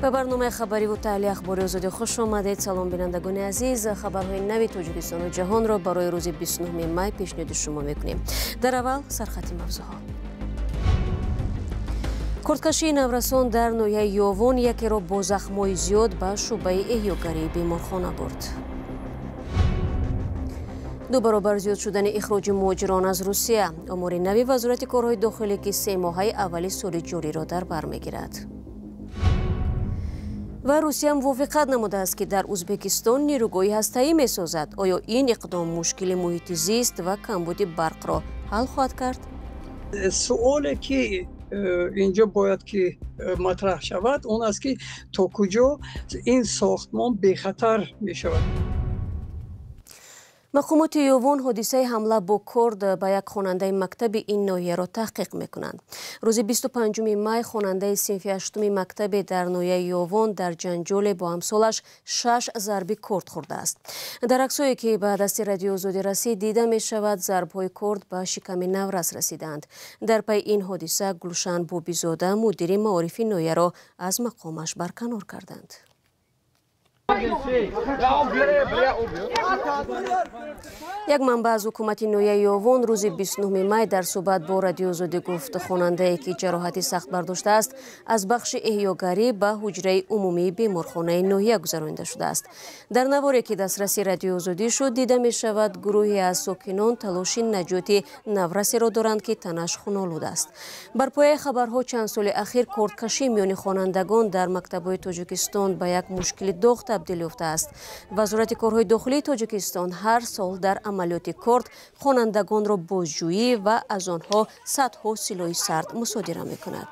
Ба барномаи хабариву таҳлили Ахбори Озодӣ хуш омадед. Салом, бинандагони азиз. Хабарҳои нави Тоҷикистону ҷаҳонро барои рӯзи 29 май пешниҳоди шумо мекунем. Дар аввал сархати мавзӯъҳо. Корткашии наврасон дар ноҳияи Ёвон якеро бо захмҳои зиёд ба шӯъбаи эҳёгарии беморхона бурд. Ду баробар зиёд шудани ихроҷи муҳоҷирон аз Русия. Омори нави Вазорати корҳои дохилӣ, ки 3 моҳаи аввали соли ҷориро дар бар мегирад. Ва Русия мувофиқат намудааст, ки дар Ӯзбекистон нерӯгоҳи ҳастаӣ месозад. Оё ин иқдом мушкили муҳити зист ва камбуди барқро ҳал хоҳад кард? Суоле, ки инҷо бояд ки матраҳ шавад, он аст, ки то куҷо ин сохтмон бехатар мешавад. Мақомоти Ёвон ҳодисаи ҳамла бо корд ба як хонандаи мактаби ин ноҳияро таҳқиқ мекунанд. Рӯзи 25 май хонандаи синфи ҳаштуми мактабе дар ноҳияи Ёвон дар ҷанҷоле бо ҳамсолаш шаш зарби корд хӯрдааст. Дар аксҳое, ки ба дасти Радиои Озодӣ расид, дида мешавад, зарбҳои корд ба шиками наврас расидаанд. Дар пайи ин ҳодиса Гулшан Бобизода, мудири маорифи ноҳияро, аз мақомаш барканор карданд. Як манбаъ аз ҳукумати ноҳияи Ёвон рӯзи 29 май дар суҳбат бо Радиои Озодӣ гуфт, хонандае, ки ҷароҳати сахт бардоштааст, аз бахши эҳёгарӣ ба ҳуҷраи умумии беморхонаи ноҳия гузаронида шудааст. Дар наворе, ки дастраси Радиои Озодӣ шуд, дида мешавад, гурӯҳе аз сокинон талоши наҷоти наврасеро доранд, ки танаш хунолуд аст. Бар пояи хабарҳо, чанд соли ахир кордкашӣ миёни хонандагон дар мактабҳои Тоҷикистон ба як мушкили доғ табдил ёфтааст. Вазорати корҳои дохилии Тоҷикистон ҳар сол дар амалиёти корд хонандагонро бозҷӯӣ ва аз онҳо садҳо силоҳи сард мусодира мекунад.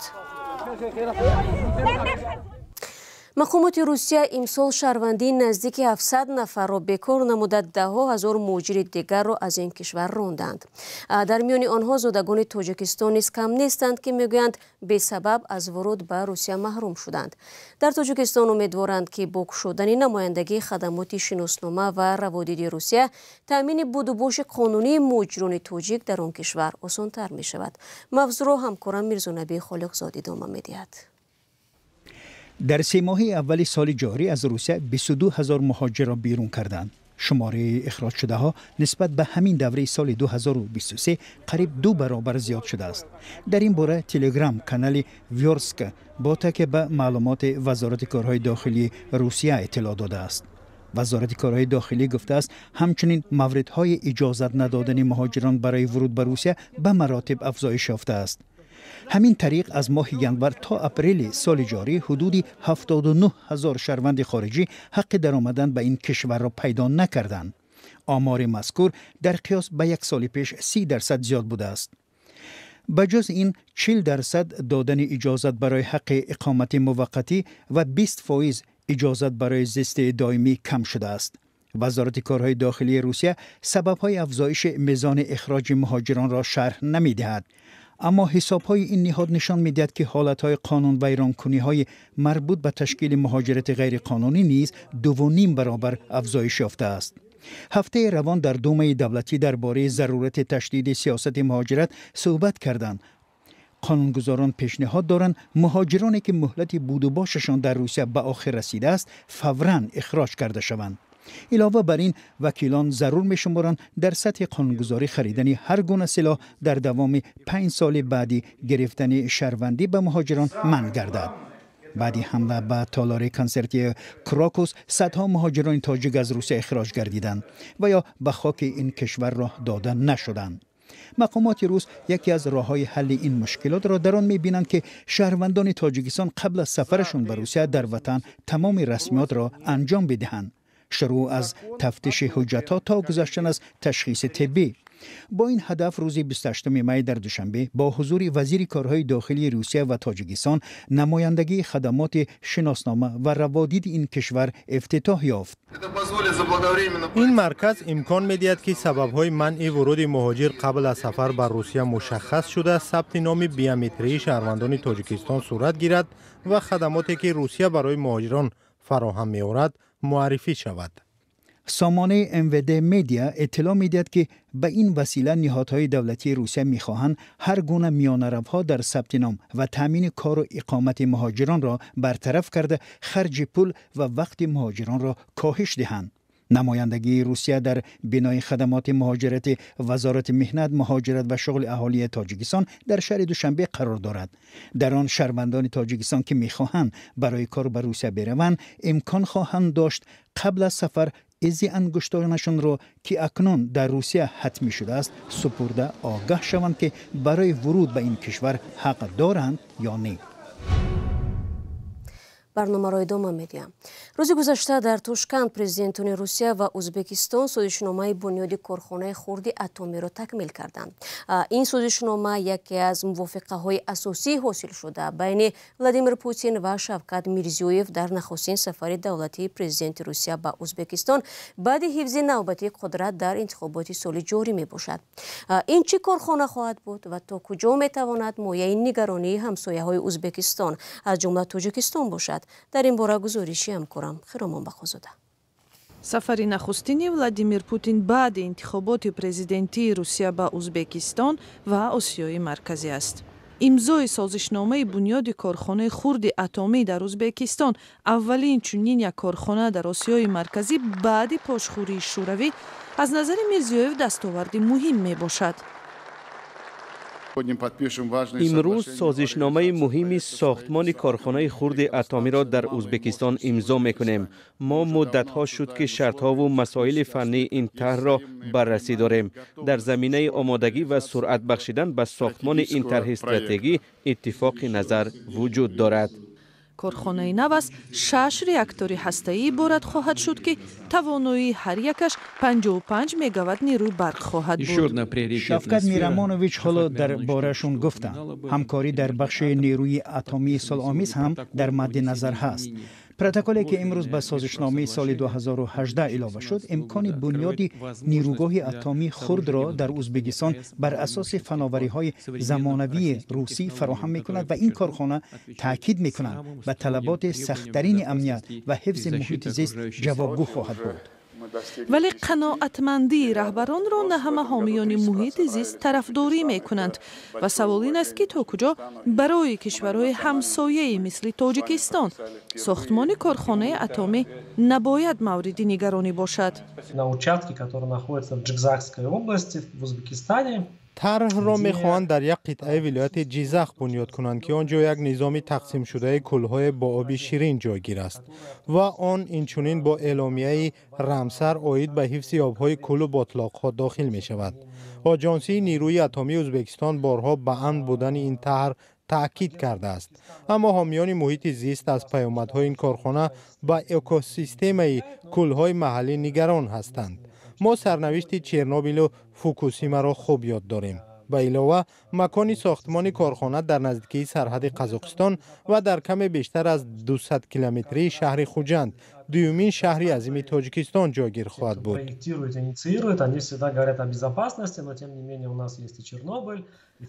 Мақомоти Русия имсол шаҳрвандии наздики 700 нафарро бекор намуда, даҳҳо ҳазор муҳоҷири дигарро аз ин кишвар ронданд. Дар миёни онҳо зодагони Тоҷикистон низ кам нестанд, ки мегӯянд, бесабаб аз вуруд ба Русия маҳрум шуданд. Дар Тоҷикистон умедворанд, ки бо кушодани намояндагии хадамоти шиноснома ва раводиди Русия таъмини будубоши қонунии муҳоҷирони тоҷик дар он кишвар осонтар мешавад. Мавзӯъро ҳамкорам Мирзонаби Холиқзод идома медиҳад. Дар 3 моҳи аввали соли ҷорӣ аз Русия 22 ҳазор муҳоҷирро берун карданд. Шумораи ихроҷшудаҳо нисбат ба ҳамин давраи соли 2023 қариб 2 баробар зиёд шудааст. Дар ин бора телеграм канали Вёрска бо такя ба маълумоти Вазорати корҳои дохилии Русия иттилоъ додааст. Вазорати корҳои дохилӣ гуфтааст, ҳамчунин мавридҳои иҷозат надодани муҳоҷирон барои вуруд ба Русия ба маротиб афзоиш ёфтааст. Ҳамин тариқ, аз моҳи январ то апрели соли ҷорӣ ҳудуди 79 ҳазор шаҳрванди хориҷӣ ҳаққи даромадан ба ин кишварро пайдо накарданд. Омори мазкур дар қиёс ба як соли пеш 30% зиёд будааст. Ба ҷуз ин, 40% додани иҷозат барои ҳаққи иқомати муваққатӣ ва 20% иҷозат барои зисти доимӣ кам шудааст. Вазорати корҳои дохилии Русия сабабҳои афзоиши мизони ихроҷи муҳоҷиронро шарҳ намедиҳад. Аммо ҳисобҳои ин ниҳод нишон медиҳад, ки ҳолатҳои қонунвайронкуниҳои марбут ба ташкили муҳоҷирати ғайриқонунӣ низ 2.5 баробар афзоиш ёфтааст. Ҳафтаи равон дар Думаи давлатӣ дар бораи зарурати ташдиди сиёсати муҳоҷират суҳбат карданд. Қонунгузорон пешниҳод доранд, муҳоҷироне, ки муҳлати будубошашон дар Русия ба охир расидааст, фавран ихроҷ карда шаванд. Илова бар ин, вакилон зарур мешуморанд, дар сатҳи қонунгузорӣ харидани ҳар гуна силоҳ дар давоми 5 соли баъди гирифтани шаҳрвандӣ ба муҳоҷирон манъ гардад. Баъди ҳамла ба толори консерти Крокус садҳо муҳоҷирони тоҷик аз Русия ихроҷ гардиданд ва ё ба хоки ин кишвар роҳ дода нашуданд. Мақомоти рус яке аз роҳҳои ҳалли ин мушкилотро дар он мебинанд, ки шаҳрвандони Тоҷикистон қабл аз сафарашон ба Русия дар ватан тамоми расмиётро анҷом бидиҳанд, шурӯъ аз тафтиши ҳуҷҷатҳо то гузаштан аз ташхиси тиббӣ. Бо ин ҳадаф рӯзи 28 май дар Душанбе бо ҳузури вазири корҳои дохилии Русия ва Тоҷикистон намояндагии хадамоти шиноснома ва раводиди ин кишвар ифтитоҳ ёфт. Ин марказ имкон медиҳад, ки сабабҳои манъи вуруди муҳоҷир қабл аз сафар ба Русия мушаххас шуда, сабти номи биометрии шаҳрвандони Тоҷикистон сурат гирад ва хадамоте, ки Русия барои муҳоҷирон фароҳам меорад, муаррифӣ шавад. Сомонаи МВД Медиа иттилоъ медиҳад, ки ба ин васила ниҳодҳои давлатии Русия мехоҳанд ҳар гуна миёнаравҳо дар сабти ном ва таъмини кору иқомати муҳоҷиронро бартараф карда, харҷи пул ва вақти муҳоҷиронро коҳиш диҳанд. Намояндагии Русия дар бинои хадамоти муҳоҷирати Вазорати меҳнат, муҳоҷират ва шуғли аҳолии Тоҷикистон дар шаҳри Душанбе қарор дорад. Дар он шаҳрвандони Тоҷикистон, ки мехоҳанд барои кор ба Русия бераванд, имкон хоҳанд дошт қабл аз сафар изи ангуштонашонро, ки акнун дар Русия ҳатмӣ шудааст, супурда огаҳ шаванд, ки барои вуруд ба ин кишвар ҳақ доранд ё не. Барномаро идома медиҳам. Рӯзи гузашта дар Тошканд президентони Русия ва Ӯзбекистон созишномаи бунёди корхонаи хурди атомиро такмил карданд. Ин созишнома яке аз мувофиқаҳои асосии ҳосилшуда байни Владимир Путин ва Шавкат Мирзиёев дар нахустин сафари давлатии президенти Русия ба Ӯзбекистон баъди ҳифзи навбатии қудрат дар интихоботи соли ҷорӣ мебошад. Ин чӣ корхона хоҳад буд ва то куҷо метавонад мояи нигаронии ҳамсояҳои Ӯзбекистон, аз ҷумла Тоҷикистон бошад? Дар ин бора гузориши ҳамкорам Хиромон Бақозода. Сафари нахустини Владимир Путин баъди интихоботи президентии Русия ба Ӯзбекистон ва Осиёи Марказӣ аст. Имзои созишномаи бунёди корхонаи хурди атомӣ дар Ӯзбекистон, аввалин чунин як корхона дар Осиёи Марказӣ баъди пошхӯрии Шӯравӣ, аз назари Мирзиёев дастоварди муҳим мебошад. Имрӯз созишномаи муҳими сохтмони корхонаи хурди атомиро дар Ӯзбекистон имзо мекунем. Мо муддатҳо шуд, ки шартҳову масоили фаннии ин тарҳро баррасӣ дорем. Дар заминаи омодагӣ ва суръат бахшидан ба сохтмони ин тарҳи стратегӣ иттифоқи назар вуҷуд дорад. Корхонаи нав аз шаш реактори ҳастаӣ иборат хоҳад шуд, ки тавоноии ҳар якаш 55 мегаватт нерӯи барқ хоҳад буд. Шавкат Мирамонович ҳоло дар борашон гуфтанд. Ҳамкорӣ дар бахши нерӯи атомии сулҳомез ҳам дар мадди назар ҳаст. Протоколе, ки имрӯз ба созишномаи соли 2018 илова шуд, имкони бунёди нерӯгоҳи атомии хурдро дар Ӯзбекистон бар асоси фановариҳои замонавии русӣ фароҳам мекунад ва ин корхона, таъкид мекунанд, ба талаботи сахттарини амният ва ҳифзи муҳити зист ҷавобгӯ хоҳад буд. Вале қаноатмандии раҳбаронро на ҳама ҳомиёни муҳити зист тарафдорӣ мекунанд ва савол ин аст, ки то куҷо барои кишварҳои ҳамсояи мисли Тоҷикистон сохтмони корхонаи атомӣ набояд мавриди нигаронӣ бошад. На участке, который находится в Джизакской области в Узбекистане. Тарҳро мехоҳанд дар як қитъаи вилояти Ҷизах бунёд кунанд, ки он ҷо як низоми тақсимшудаи кӯлҳое бо оби ширин ҷойгир аст ва он инчунин бо эъломияи Рамсар оид ба ҳифзи обҳои кӯлу ботлоқҳо дохил мешавад. Оҷонсии нерӯи атомии Ӯзбекистон борҳо ба амн будани ин таҳр таъкид кардааст, аммо ҳомиёни муҳити зист аз паёмадҳои ин корхона ба экосистемаи кӯлҳои маҳаллӣ нигарон ҳастанд. Мо сарнавишти Чернобилу Фукусимаро хуб ёд дорем. Ба илова, макони сохтмони корхона дар наздикии сарҳади Қазоқистон ва дар каме бештар аз 200 километрии шаҳри Хуҷанд, дуюмин шаҳри азими Тоҷикистон, ҷойгир хоҳад буд. Проектируют, инициируют, они всегда говорят о безопасности, но тем не менее у нас есть и Чернобыль.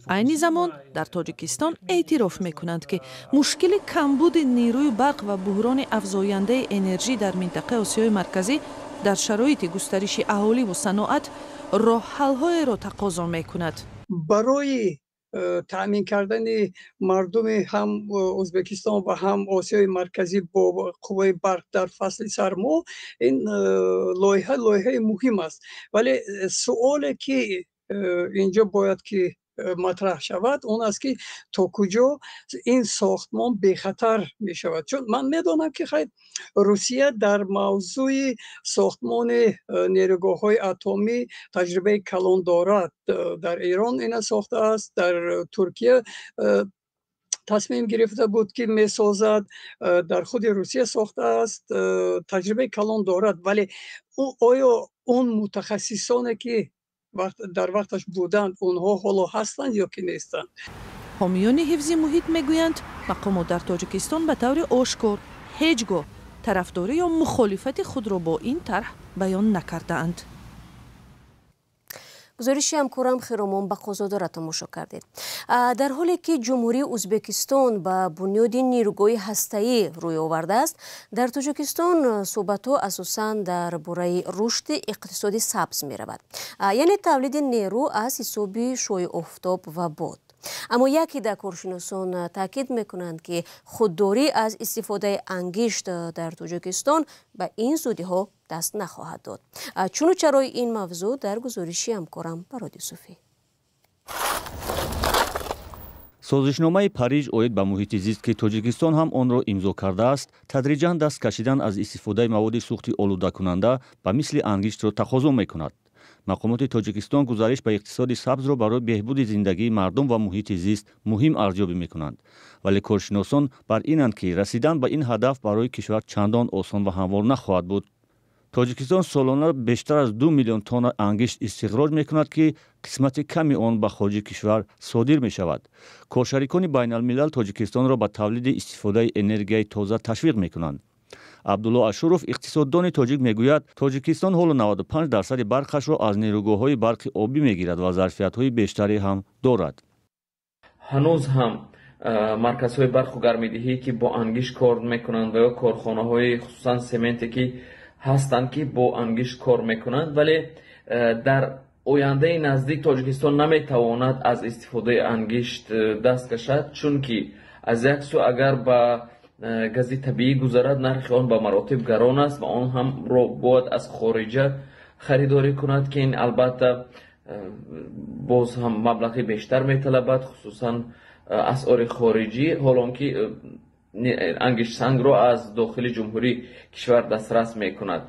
Айни замон дар Тоҷикистон эътироф мекунанд, ки мушкили камбуди нерӯи барқ ва буҳрони афзояндаи энержӣ дар минтақаи Осиёи Марказӣ дар шароити густариши аҳоливу саноат роҳҳалҳоеро тақозо мекунад. Барои таъмин кардани мардуми ҳам Ӯзбекистон ва ҳам Осиёи Марказӣ бо қувваи барқ дар фасли сармо ин лоиҳа лоиҳаи муҳим аст. Вале суоле, ки инҷо бояд ки матраҳ шавад, он аст, ки то куҷо ин сохтмон бехатар мешавад. Чун ман медонам, ки хайр, Русия дар мавзӯи сохтмони нерӯгоҳҳои атомӣ таҷрибаи калон дорад. Дар Эрон ина сохтааст, дар Туркия тасмим гирифта буд, ки месозад, дар худи Русия сохтааст, таҷрибаи калон дорад. Вале оё он мутахассисоне, ки дар вақташ буданд, онҳо ҳоло ҳастанд ё ки нестанд? Ҳомиёни ҳифзи муҳит мегӯянд, мақомот дар Тоҷикистон ба таври ошкор ҳеҷ гоҳ тарафдорӣ ё мухолифати худро бо ин тарҳ баён накардаанд. Гузориши ҳамкорам Хиромон Бақозодаро тамошо кардед. Дар ҳоле ки Ҷумҳурии Ӯзбекистон ба бунёди нерӯгоҳи ҳастаӣ рӯй овардааст, дар Тоҷикистон суҳбатҳо асосан дар бораи рушди иқтисоди сабз меравад, яъне тавлиди нерӯ аз ҳисоби шуои офтоб ва бод. Аммо яке дар коршиносон таъкид мекунанд, ки худдорӣ аз истифодаи ангишт дар Тоҷикистон ба ин зудиҳо даст нахоҳад дод. Чуну чарои ин мавзӯъ дар гузориши ҳамкорам Барод Юсуфӣ. Созишномаи Париж оид ба муҳити зист, ки Тоҷикистон ҳам онро имзо кардааст, тадриҷан даст кашидан аз истифодаи маводи сӯхти олудакунанда ба мисли ангиштро тақозо мекунад. Мақомоти Тоҷикистон гузариш ба иқтисоди сабзро барои беҳбуди зиндагии мардум ва муҳити зист муҳим арзёбӣ мекунанд. Вале коршиносон бар инанд, ки расидан ба ин ҳадаф барои кишвар чандон осон ва ҳамвор нахоҳад буд. Тоҷикистон солона бештар аз 2 миллион тонна ангишт истихроҷ мекунад, ки қисмати ками он ба хориҷи кишвар содир мешавад. Коршарикони байналмилал Тоҷикистонро ба тавлиди истифодаи энергияи тоза ташвиқ мекунанд. Абдулло Ашуров, иқтисоддони тоҷик, мегӯяд, Тоҷикистон ҳоло 95% барқашро аз нерӯгоҳҳои барқи обӣ мегирад ва зарфиятҳои бештаре ҳам дорад. Ҳанӯз ҳам марказҳои барқу гармидиҳӣ, ки бо ангишт кор мекунанд, ва ё корхонаҳои хусусан сементе, ки ҳастанд, ки бо ангишт кор мекунанд, вале дар ояндаи наздик Тоҷикистон наметавонад аз истифодаи ангишт даст кашад, чунки аз як сӯ агар ба гази табиӣ гузарад, нархи он ба маротиб гарон аст ва он ҳамро бояд аз хориҷа харидорӣ кунад, ки ин албатта боз ҳам маблағи бештар металабад, хусусан асъори хориҷӣ, ҳолон ки ангиштсангро аз дохили ҷумҳурии кишвар дастрас мекунад.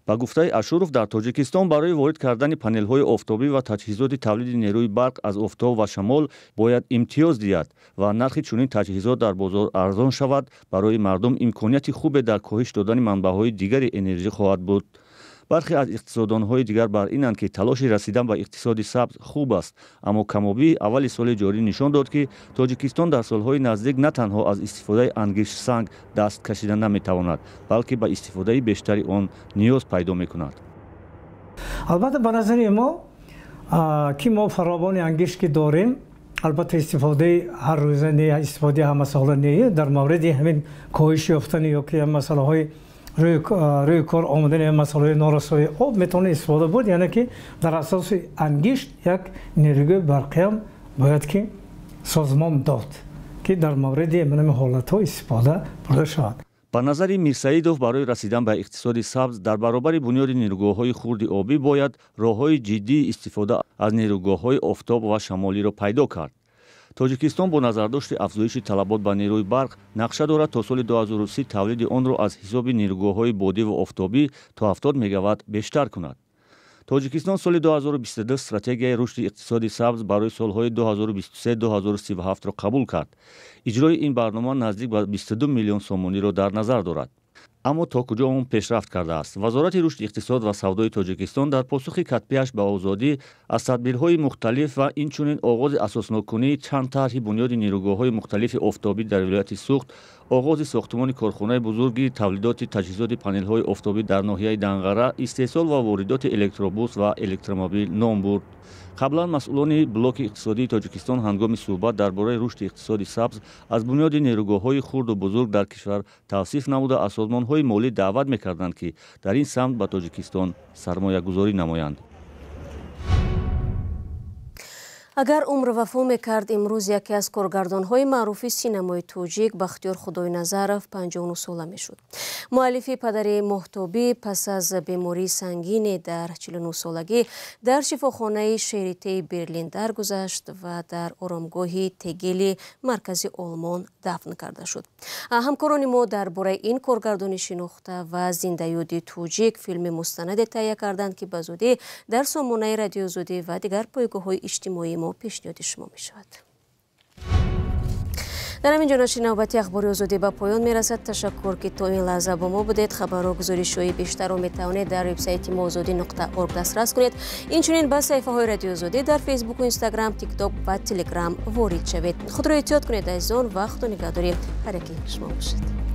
Ба гуфтаи Ашуров, дар Тоҷикистон барои ворид кардани панелҳои офтобӣ ва таҷҳизоти тавлиди нерӯи барқ аз офтоб ва шамол бояд имтиёз диҳад ва нархи чунин таҷҳизот дар бозор арзон шавад, барои мардум имконияти хубе дар коҳиш додани манбаъҳои дигари энержӣ хоҳад буд. Бархе аз иқтисоддонҳои дигар бар инанд, ки талоши расидан ба иқтисоди сабз хуб аст, аммо камобии аввали соли ҷорӣ нишон дод, ки Тоҷикистон дар солҳои наздик на танҳо аз истифодаи ангиштсанг даст кашида наметавонад, балки ба истифодаи бештари он ниёз пайдо мекунад. Албатта, ба назари мо, ки мо фаровони ангишт ки дорем, албатта истифодаи ҳаррӯза не, истифодаи ҳамасола не, дар мавриди ҳамин коҳиш ёфтани ё ки масъалаҳои рӯи кор омадани масъалаҳои норасоии об метавонад истифода буд, яъне ки дар асоси ангишт як нерӯгоҳи барқиам бояд ки созмон дод, ки дар мавриди ҳамин ҳолатҳо истифода бурда шавад. Ба назари Мирсаидов, барои расидан ба иқтисоди сабз дар баробари бунёди нерӯгоҳҳои хурди обӣ бояд роҳҳои ҷиддии истифода аз нерӯгоҳҳои офтоб ва шамолиро пайдо кард. Тоҷикистон бо назардошти афзоиши талабот ба нерӯи барқ нақша дорад то соли 2030 тавлиди онро аз ҳисоби нерӯгоҳҳои бодӣ ва офтобӣ то 70 мегаватт бештар кунад. Тоҷикистон соли 2022 стратегияи рушди иқтисоди сабз барои солҳои 2023-2037-ро қабул кард. Иҷрои ин барнома наздик ба 22 миллион сомониро дар назар дорад. Аммо то куҷо он пешрафт кардааст? Вазорати рушди иқтисод ва савдои Тоҷикистон дар посухи катбиаш ба Озодӣ аз тадбирҳои мухталиф ва инчунин оғози асосноккунии чанд тарҳи бунёди нерӯгоҳҳои мухталифи офтобӣ дар вилояти Суғд, оғози сохтмони корхонаи бузурги тавлидоти таҷҳизоти панелҳои офтобӣ дар ноҳияи Данғара, истеҳсол ва воридоти электробус ва электромобил ном бурд. Қаблан масъулони блоки иқтисодии Тоҷикистон ҳангоми суҳбат дар бораи рушди иқтисоди сабз аз бунёди нерӯгоҳҳои хурду бузург дар кишвар тавсиф намуда, аз созмонҳои молӣ даъват мекарданд, ки дар ин самт ба Тоҷикистон сармоягузорӣ намоянд. Агар умр вафо мекард, имрӯз яке аз коргардонҳои маъруфи синамои тоҷик Бахтиёр Худойназаров 59 сола мешуд. Муаллифи падари Моҳтобӣ пас аз бемории сангине дар 49 солагӣ дар шифохонаи Шеритеи Берлин даргузашт ва дар оромгоҳи Тегели маркази Олмон дафн карда шуд. Ҳамкорони мо дар бораи ин коргардони шинохта ва зиндаёди тоҷик филми мустанаде таҳия карданд, ки ба зудӣ дар сомонаи Радиои Озодӣ ва дигар пойгоҳҳои иҷтимоии мо пешниҳоди шумо мешавад. Дар ҳамин ҷо нашри навбати Ахбори Озодӣ ба поён мерасад. Ташаккур, ки то ин лаҳза бо мо будед. Хабарҳо, гузоришҳои бештарро метавонед дар вебсайти мо озодӣ.орг дастрас кунед. Инчунин ба саҳифаҳои Радиои Озодӣ дар Фейсбуку, Инстаграм, Тикток ва Телеграм ворид шавед. Худро эҳтиёт кунед, азизон, ва худо нигаҳдори ҳар яки шумо бошад.